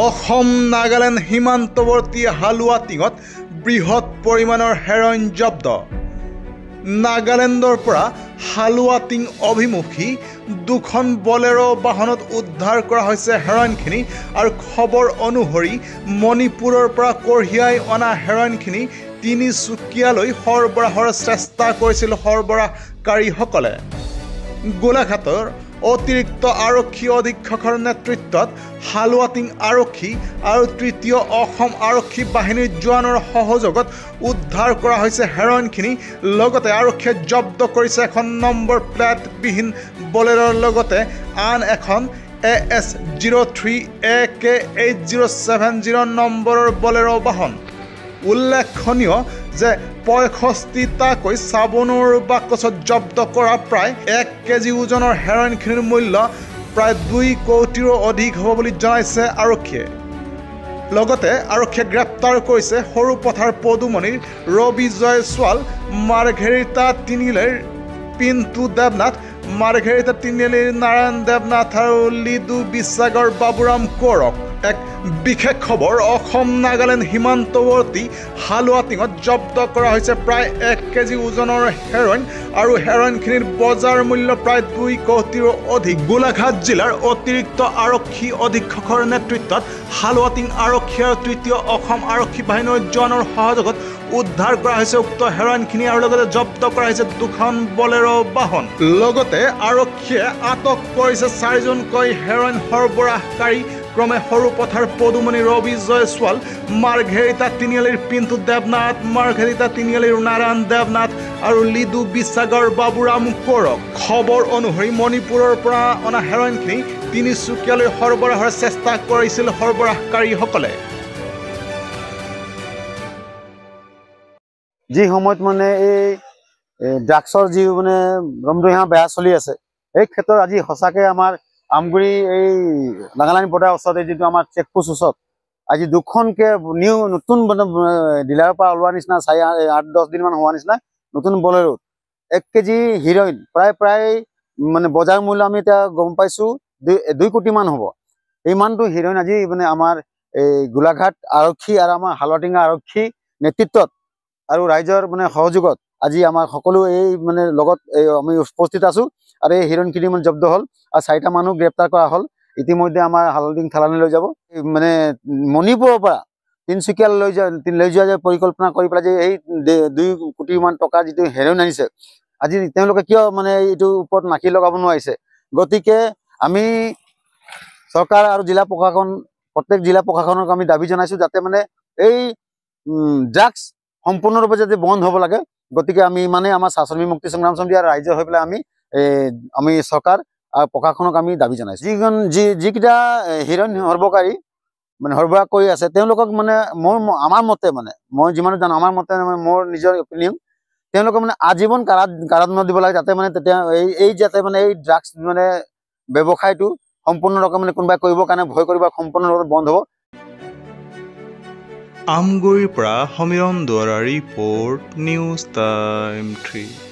অসম নাগালেণ্ড সীমান্তৱৰ্তী হালোৱাটিঙত বৃহৎ পৰিমাণৰ হেৰইন জব্দ। নাগালেণ্ডৰ পৰা হালোৱাটিং অভিমুখী দুখন বলেৰ' বাহনত উদ্ধাৰ কৰা হৈছে হেৰইনখিনি আৰু খবৰ অনুসৰি মণিপুৰৰ পৰা কঢ়িয়াই অনা হেৰইনখিনি তিনিচুকীয়ালৈ সৰবৰাহৰ চেষ্টা কৰিছিল সৰবৰাহকাৰীসকলে। গোলাঘাটৰ অতিৰিক্ত আৰক্ষী অধীক্ষকৰ নেতৃত্বত হালোৱাটিং আৰক্ষী আৰু তৃতীয় অসম আৰক্ষী বাহিনীৰ জোৱানৰ সহযোগত উদ্ধাৰ কৰা হৈছে হেৰইনখিনি। লগতে আৰক্ষীয়ে জব্দ কৰিছে এখন নম্বৰ প্লেটবিহীন বলেৰৰ লগতে আন এখন AS 03 AK 8070 নম্বৰৰ বলেৰ' বাহন। উল্লেখনীয় যে 65টাকৈ চাবোনৰ বাকচত জব্দ কৰা প্ৰায় 1 কেজি ওজনৰ হেৰইনখিনিৰ মূল্য প্ৰায় 2 কোটিৰো অধিক হ'ব বুলি জনাইছে আৰক্ষীয়ে। লগতে আৰক্ষীয়ে গ্ৰেপ্তাৰ কৰিছে সৰুপথাৰ পদুমণিৰ ৰবি জয়ছোৱাল, মাৰ্ঘেৰিটা তিনিআলিৰ পিণ্টু দেৱনাথ, মাৰ্ঘেৰিটা তিনিআলিৰ নাৰায়ণ দেৱনাথ আৰু লিডু বিশ্বাগৰ বাবুৰাম কোঁৱৰক। এক বিশেষ খবৰ, অসম নাগালেণ্ড সীমান্তৱৰ্তী হালোৱাটিঙত জব্দ কৰা হৈছে প্ৰায় 1 কেজি ওজনৰ হেৰইন আৰু হেৰইনখিনিৰ বজাৰ মূল্য প্ৰায় 2 কোটিৰো অধিক। গোলাঘাট জিলাৰ অতিৰিক্ত আৰক্ষী অধীক্ষকৰ নেতৃত্বত হালোৱাটিং আৰক্ষী আৰু তৃতীয় অসম আৰক্ষী বাহিনীৰ জোৱানৰ সহযোগত উদ্ধাৰ কৰা হৈছে উক্ত হেৰইনখিনি আৰু লগতে জব্দ কৰা হৈছে দুখন বলেৰ' বাহন। লগতে আৰক্ষীয়ে আটক কৰিছে 4জনকৈ হেৰইন সৰবৰাহকাৰী ক্ৰমে সৰুপথাৰ পদুমণি ৰবি জয়ছোৱাল, মাৰ্ঘেৰিটা তিনিআলিৰ পিণ্টু দেৱনাথ, মাৰ্ঘেৰিটা তিনিআলিৰ নাৰায়ণ দেৱনাথ আৰু লিডু বিশ্বাগৰ বাবুৰাম কোঁৱৰক। খবৰ অনুসৰি মণিপুৰৰ পৰা অনা হেৰইনখিনি তিনিচুকীয়ালৈ সৰবৰাহৰ চেষ্টা কৰিছিল সৰবৰাহকাৰীসকলে। যি সময়ত মানে এই ড্ৰাগছৰ যি মানে ৰমৰমীয়া বেয়া চলি আছে, এই ক্ষেত্ৰত আজি সঁচাকৈ আমাৰ আমগুৰি এই নাগালেণ্ড বৰ্ডাৰ ওচৰতে যিটো আমাৰ চেকপোষ্ট ওচৰত আজি দুখনকে নিউ নতুন মানে ডিলাৰৰ পৰা ওলোৱা নিচিনা 4-8-10 দিনমান হোৱা নিচিনা নতুন বলেৰোত 1 কেজি হিৰইন প্ৰায় মানে বজাৰ মূল্য আমি এতিয়া গম পাইছোঁ 2 কোটিমান হ'ব। ইমানটো হিৰইন আজি মানে আমাৰ এই গোলাঘাট আৰক্ষী আৰু আমাৰ হালোৱাটিঙা আৰক্ষী নেতৃত্বত আৰু ৰাইজৰ মানে সহযোগত আজি আমাৰ সকলো এই মানে লগত এই আমি উপস্থিত আছোঁ আৰু এই হিৰইনখিনি মানে জব্দ হ'ল আৰু 4টা মানুহ গ্ৰেপ্তাৰ কৰা হ'ল। ইতিমধ্যে আমাৰ হালোৱাটিং থানালৈ লৈ যাব, মানে মণিপুৰৰ পৰা তিনিচুকীয়ালৈ লৈ যোৱা যে পৰিকল্পনা কৰি পেলাই যে এই 2 কোটিমান টকা যিটো হেৰইন আনিছে আজি তেওঁলোকে কিয় মানে এইটোৰ ওপৰত নাকি লগাব নোৱাৰিছে। গতিকে আমি চৰকাৰ আৰু জিলা প্ৰশাসন, প্ৰত্যেক জিলা প্ৰশাসনক আমি দাবী জনাইছোঁ যাতে মানে এই ড্ৰাগছ সম্পূৰ্ণৰূপে যাতে বন্ধ হ'ব লাগে। গতিকে আমি মানে আমাৰ চাহ শ্ৰমিক মুক্তি সংগ্ৰাম সমিতি আৰু ৰাইজৰ হৈ পেলাই আমি চৰকাৰ আৰু প্ৰশাসনক আমি দাবী জনাইছোঁ। যিকেইটা হিৰইন সৰবৰাহকাৰী মানে সৰবৰাহ কৰি আছে তেওঁলোকক মানে আমাৰ মতে মানে মই যিমানো জানো আমাৰ মতে মোৰ নিজৰ অপিনিয়ন তেওঁলোকে মানে আজীৱন কাৰাদণ্ড দিব লাগে, যাতে মানে তেতিয়া এই যাতে মানে এই ড্ৰাগছ মানে ব্যৱসায়টো সম্পূৰ্ণৰূপে মানে কোনোবাই কৰিবৰ কাৰণে ভয় কৰিব সম্পূৰ্ণৰূপে বন্ধ হ'ব। আমগুৰিৰ পৰা Samiran Duwara, report, news time 3।